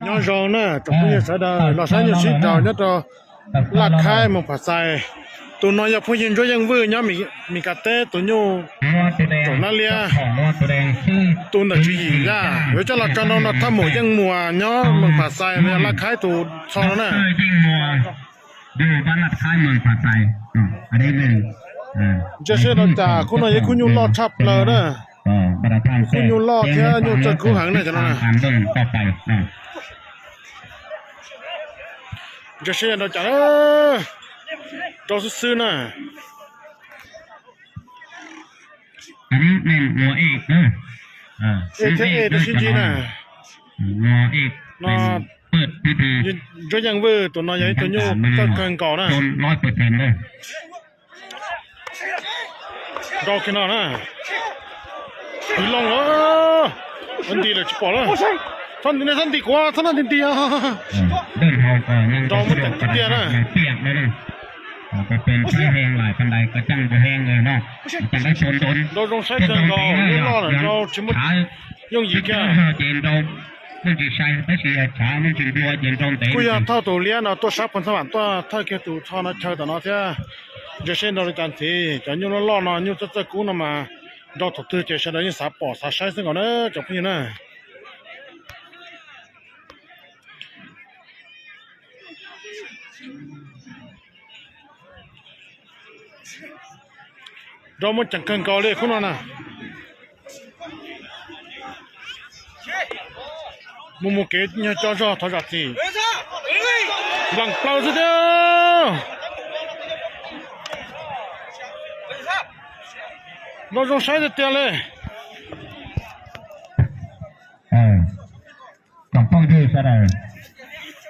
Nyob zoo na tsoom phooj ywg sawv daws los saib nyuj sib raug nyob rau Laj Khaib Moos Phas Xais. Tus no yog phooj ywg Ntsuab Yeej Vwj nyob Mis Kas teb tus nyuj tsoom nab liab. Tus ntawm Tswv Yim Yaj yuav coj los tso no no Thaj Mum Yeej Muas nyob Moos Phas Xais los yog Laj Khaib tus txho no na. Ntsia seb no cas khub no yog khub nyuj loj tshaj plaws na. Khub nyuj loj thiab nyuj txawj kub heev na cov no na. Ntsia seb no cas, rau xwb xwb na. Ej thiab ej rau sib ntsib na. No, Ntsuab Yeej Vwj tus no yog ib tug nyuj txawj kawg nkaus na. Nrau kiag no na. Twv loo lawm. Nti lawm tsis pom lawm. Txhob nti kuv, txhob nti nti. Nrau muab ceev tiag tiag na. Nrau zoo saib kawg nkaus, nyuj loj lawm nrau tsis muaj yooj yim kiag. Kuj yog thauj tus liab no tuaj sab phoos txhab vam tuaj thawj kiag tus txho no chaw tom no thiab. Ntsia seb nrau li cas ntxiv, cov nyuj loj loj no nyuj txawj txawj kub no mas nrau thaum twg ces sawv daws yeej xav pom xav saib xwb nkaus na tsoom phooj ywg na. Nrau muaj ceev kawg nkaus li khub no na. Mus mus kev nyuag co zog thov zam txim. Npleem plaws xwb tiag. Nrau zoo saib tiag tiag li. Tsoom phooj ywg sawv daws,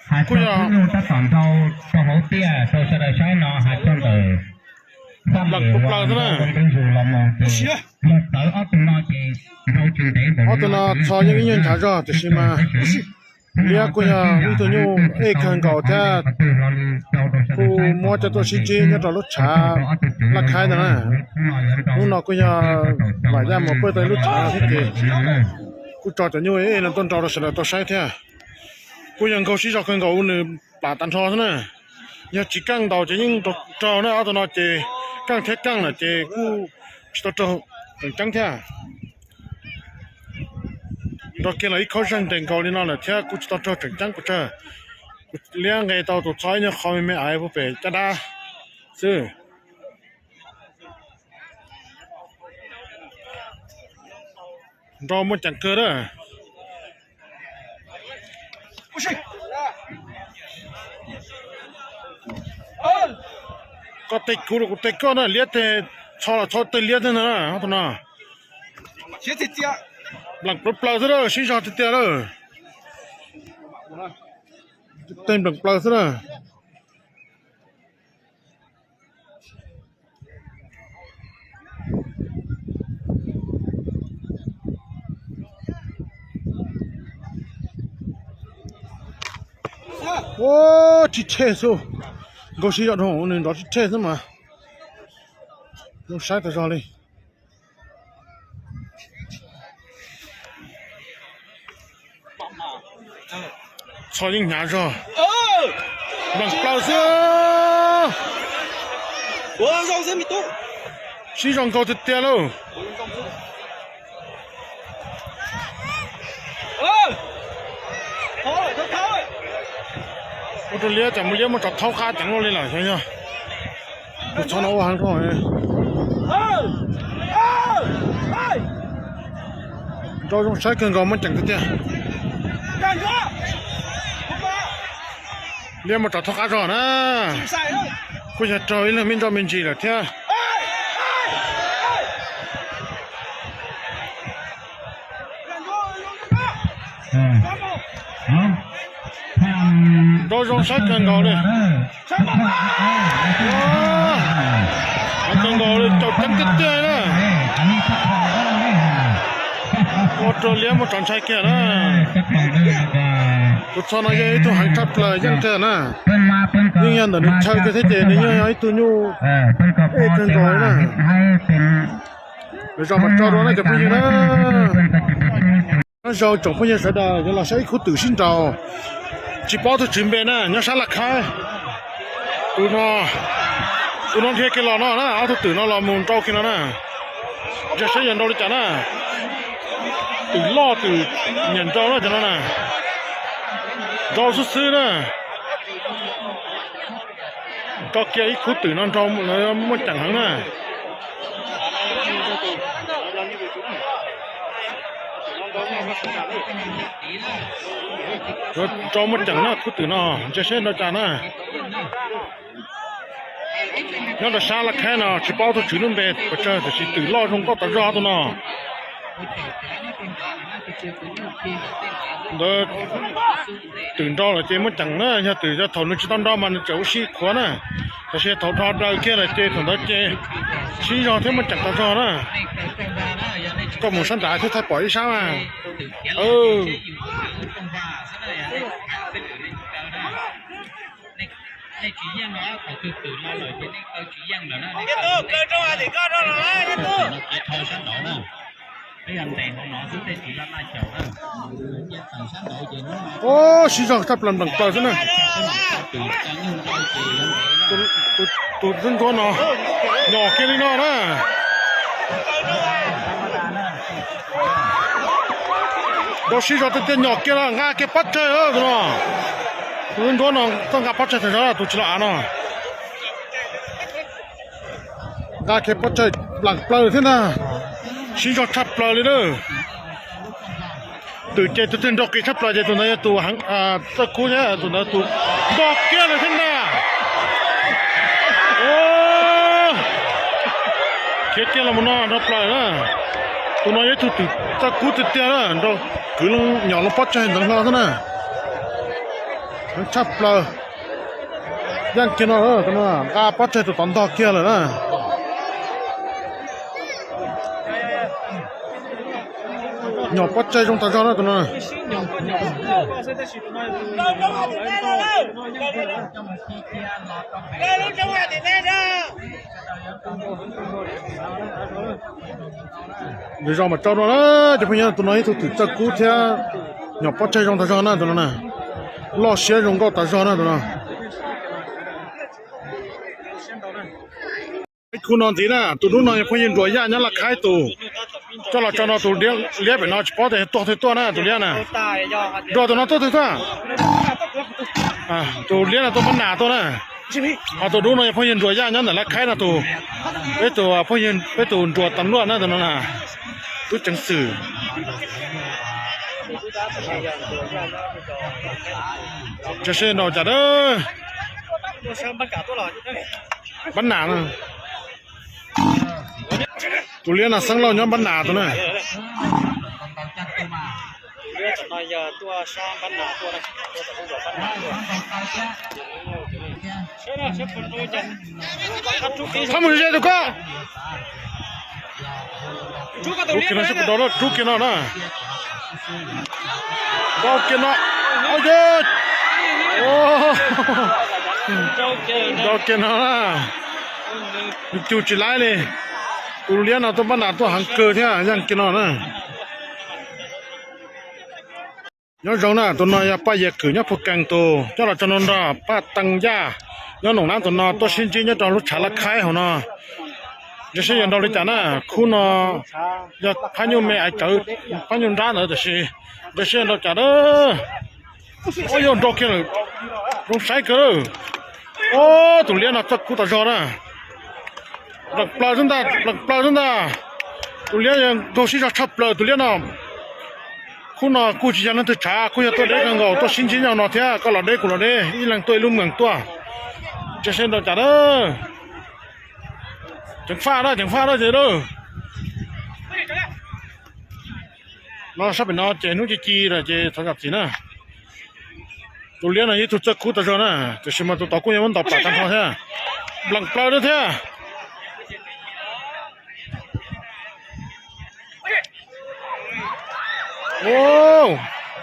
hais txog khub nyuj tab tom nrau rau hauv tiaj rau sawv daws saib no hais txog ntawm Npleem plaws xwb na. Mus txawv ob tug no ces nrau tsis ntev npaum. Ob tug no txho yeej ib nyuag nchav zog tiam sis mas liab kuj yog ib tug nyuj ej kawg nkaus thiab. Kuj muab coj tuaj sib ntsib nyob rau lub tshav Laj Khaib ntawd na. Hnub no kuj yog Vam Yaj mus pawj tau lub tshav no thiab ces kuj tso cov nyuj ej no tuaj nrau rau sawv daws tau saib thiab. Kuj yog nkaug sib zog kawg nkaus nws plam tag nrho xwb na. Yog tsis keej ntaus ces yeej raug na, ob tug no ces keej thiab keej lawm ces kuj tsis tau raug tseem ceeb thiab. Nrau kiag los ib khob zeeg nres nkaus li no lawm thiab kuj tsis tau raug tseem ceeb pes tsawg. Kuv liab nqes tau tus txho ib nyuag qho me me aiv puag pem caj dab xwb. Nrau muaj ceev kawg na. Koj teg kuv los kuv teg koj na, liab teg txho los txho teg liab teg ntag na, ob tug no. Npleem plaws plaws xwb na, sib zog tiag tiag lawm. Teg npleem plaws xwb na. Ua, rhij rhej xwb. Nkaug sib zog dhau nws nrov rhij rhej xwb mas zoo saib tas zog li. Txho yeej hnyav zog. Npleem plaws xwb. Sib zog nkaug tiag tiag lauj. Ua rau liab cas mus liab muab rov thaub qab ceev luaj li lawm xyov yog. Tus txho no ua heev dhau. Nrau zoo saib kawg nkaus muaj ceem tiag tiag. Liab mus rov thaub qab zog na. Kuj yog raug ib leeg me ntsa me ntsis lawm thiab. Nrau zoo saib kawg nkaus li. Kawg nkaus li, caum ceeb tiag tiag na. Ua rau liab muab tso ntshai kiag na. Tus txho no yog ib tug heev tshaj plaws yeej tiag na. Yeej yog ntawm nws chaw kiag thiab ces nws yeej yog ib tug nyuj ej kawg nkaus li na. Lwm zaus mam tso dua na cov phooj ywg na. Nyob zoo tsoom phooj ywg sawv daws, yuav los saib ib khub twm sib nraus, tsis paub tug tswv npe na, nyob sab Laj Khaib. Tus no, tus no nrhiav kev los no na, ob tug twm no los mus nrau kiag no na. Ntsia saib yog nrau li cas na. Twm loj twm nyiam nrau na cov no na. Nrau xwb xwb na. Nrau kiag ib khub twm no nrau muaj ceem heev na. Nrau muaj ceem na khub twm no, ntsia saib nrau cas na. Nyob rau sab Laj Khaib no tsis paub tug tswv lub npe pes tsawg tiam sis twm loj zoo nkauj tas zog tus no. Ntawd twm nrau lawm ces muaj ceem na, yog twm yog thaum nws tsis tau nrau mas nws tseem ua si qhuav na, tab sis thaum dhos daws kiag lawm ces thaum ntawd ces sib zog thiab muaj ceem tas zog na. Koj mus sab nrad thiab thaij pom ib sab mas. Sib zog tshaj plaws nplees plaws xwb na. Tus ntsuab no nyom kiag li no na. Nrau sib zog tiag tiag, nyom kiag no, nqa kiag pob tsawg tus no. Tus ntsuab no txawj nqa pob tsawg tas zog, tus tsis los av no. Nqa kiag pob tsawg nplees plaws thiab ntag. Sib zog tshaj plaws li na. Twm ces tus twg nrau qis tshaj plaws ces tus ntawd yog tus txawj kub thiab tus ntawd tus nto kiag lawm thiab ntag. Khiav kiag los mus no nrau plaws na. Tus no yog ib tug twm txawj kub tiag tiag na, nrau kwv nyom loo pob tsawg ntawd hlo xwb na. Heev tshaj plaws. Yeej kiag no, nqa pob tsawg tus tod ntog kiag lawm na. Nyom pob tsawg zoo tas zog na tus no. Zoo mas tsau no na, cov phooj ywg, tus no ib tug twm txawj kub thiab nyom pob tsawg zoo tas zog na tus no na. Loj siab zoo nkauj tas zog na tus no. Ib khub no ntxiv na, tus dub no yog phooj ywg Nruas Yaj nyob Laj Khaib tus. Coj los tso no tus liab pem no tsis paub tias tuaj twg tuaj na tus liab na. Nruas tus no tuaj twg tuaj? Tus liab no tuaj Npab Nas tuaj na. Ho tus dub no yog phooj ywg Nruas Yaj nyob ntawm Laj Khaib no tus. Peb tus phooj ywg, peb tus Nruas tas luaj na tus no na. Tub ceev xwm. Tsis seb nrau cas a. Npab Nas no. Tus liab no xeeb lauj nyob Npab Nas tus na. Thab mus ze tus koj. Rub kiag no, rub kiag no na. Rau kiag no. Rau kiag no na. Cug tsis laib li. Tus liab no tuaj Npab Nas tuaj heev kawg thiab yeej kiag no na. Nyob zoo na, tus no yog Paj Yias Kwm nyob Phuv Kees tus, coj los tso no nrog Paj Teej Yaj nyob Noom Nab tus no tuaj sib ntsib nyob rau lub tshav Laj Khaib hauv no. Ntsia seb yog nrau li cas na, khub no yog phab nyuj me aiv tsawv, phab nyuj nrab ntawd tiam sis ntsia seb yog nrau cas na. Ua yog nrau kiag lawm, zoo saib kawg lawm. Tus liab no txawj kub tas zog na. Nplees plaws xwb ntag, nplees plaws xwb ntag. Tus liab yog nkaug sib zog tshaj plaws tus liab no. Khub no kuj tsis yog leej twg tshav, kuj yog tuaj deb kawg nkaus, tuaj sib ntsib nyob no thiab, koj los deb kuv los deb, ib leeg tuaj ib lub mees tuaj. Ntsia seb nrau cas na. Ceev faj na, ceev faj na ces na. No sab pem no ces hnub ci ci lawm ces thov zam txim na. Tus liab no yog ib tug txawj kub tas zog na, tiam sis mas tus tod kuj yog muab ntaus pam tag nrho thiab. Nplees plaws na thiab.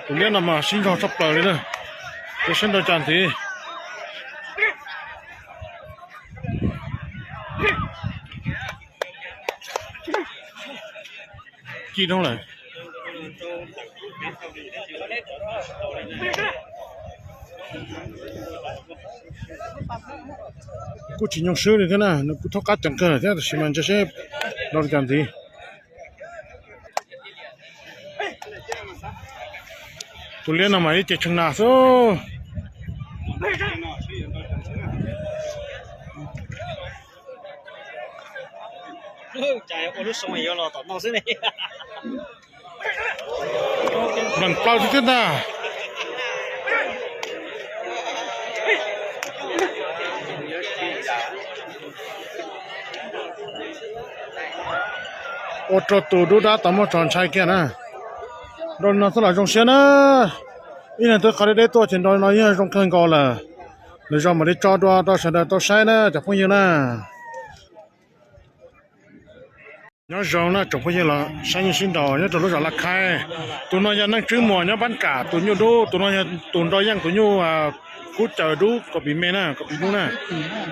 Tus liab no mas sib ntsog tshaj plaws li na. Tus sib nrau cas ntxiv. Ci rau lawm. Kuj tsis nyoo swb li thiab na, nws kuj thaub qab ceev kawg lawm thiab, tab sis mas ntsia seb nrau li cas ntxiv. Tus liab no mas ib ce tshee nas xwb. Nplees plaws tiag tiag ntag. Ua rau tus dub dab tau muaj tso ntshai kiag na. Nrau li no xwb los zoo siab na. Ib leeg twb qhov deb deb tuaj ces nrau li no yeej zoo kawg nkaus lawm. Lwm zaus mam li tso dua rau sawv daws tau saib na cov phooj ywg na. Nyob zoo na tsoom phooj ywg los saib yeej sib nraus nyob rau lub zos Laj Khaib. Tus no yog Neej Tswb Muas nyob Npab Kam tus nyuj dub, tus no yog tus nrau yeej tus nyuj kub caws dub kom pim me na, kom pim dub na.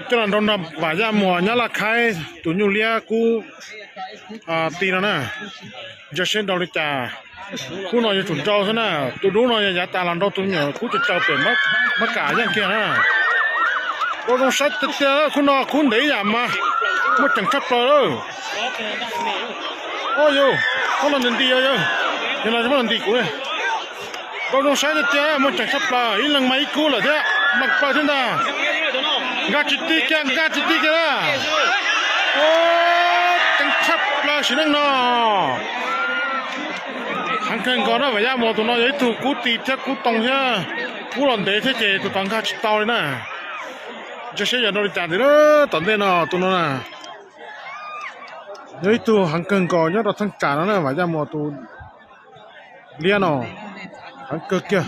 Coj los nrau nrog Vam Yaj Muas nyob Laj Khaib tus nyuj liab kub ti no na. Ntsia seb nrau li cas. Khub no yuav tsum nrau xwb na. Tus dub no yog yav tas los nrau tus nyuam kub caws caws pem Npab Kam yeej kiag na. Nrau zoo saib tiag tiag, khub no kub ntev ib yam mas muaj ceem tshaj plaws lawm. Au yau, phab no nti nti yawg, yog no phab no nti kuv. Nrau zoo saib tiag tiag, muaj ceem tshaj plaws, ib leeg mas ib kub lawm thiab, nplees plaws thiab ntag. Nkag tsis ti kiag, nkag tsis ti kiag na. Ceem tshaj plaws sim neej no. Heev kawg nkaus na, Vam Yaj Muas tus no yog ib tug kub ti thiab kub too thiab, kub los ntev thiab ces tus tod nkag tsis tau li na. Ntsia seb yog nrau li cas ntxiv na, tom ntej no tus no na. Yog ib tug heev kawg nkaus nyob rau theej tsam no na, Vam Yaj Muas tus liab no. Heev kawg kiag.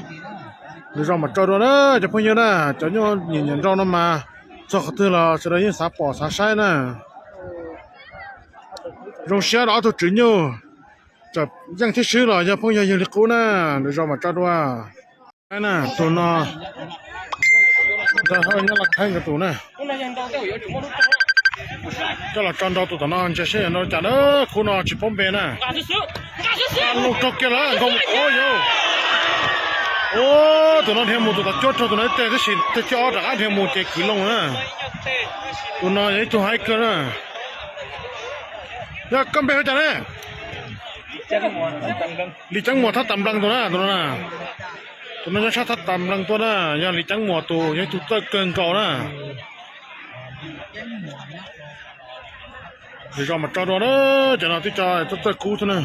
Lwm zaus mam tso dua na cov phooj ywg na, cov nyuj nyiam nyiam nrau no mas txog qhov twg los sawv daws yeej xav pom xav saib na. Zoo siab rau ob tug tswv nyuj, txawm yeej thiab swb los yog phooj yog ywg li qub na, lwm zaus mam tso dua. Tus no nrau nyob Laj Khaib nkawd tus na. Coj los tso nrau tus tom no ntsia seb yog nrau li cas na, khub no tsis paub npe na. Lug raug kiag lawm nkaus, au yau. Ua, tus no dhia mus tus tom cuab raug tus no ib teg tab sis teg thib ob rov qab dhia mus ces khwv loo na. Tus no yog ib tug haib kawg na. Yog koj npe hu cas ne? Lis Ceeb Muas thab tas nplees tus na, tus no na. Tus no nyob sab thab tas nplees tuaj na, yog Lis Ceeb Muas tus yog ib tug txawj kawg nkaus na. Lwm zaus mas tso dua na, cov no twb tso txawj txawj kub xwb na.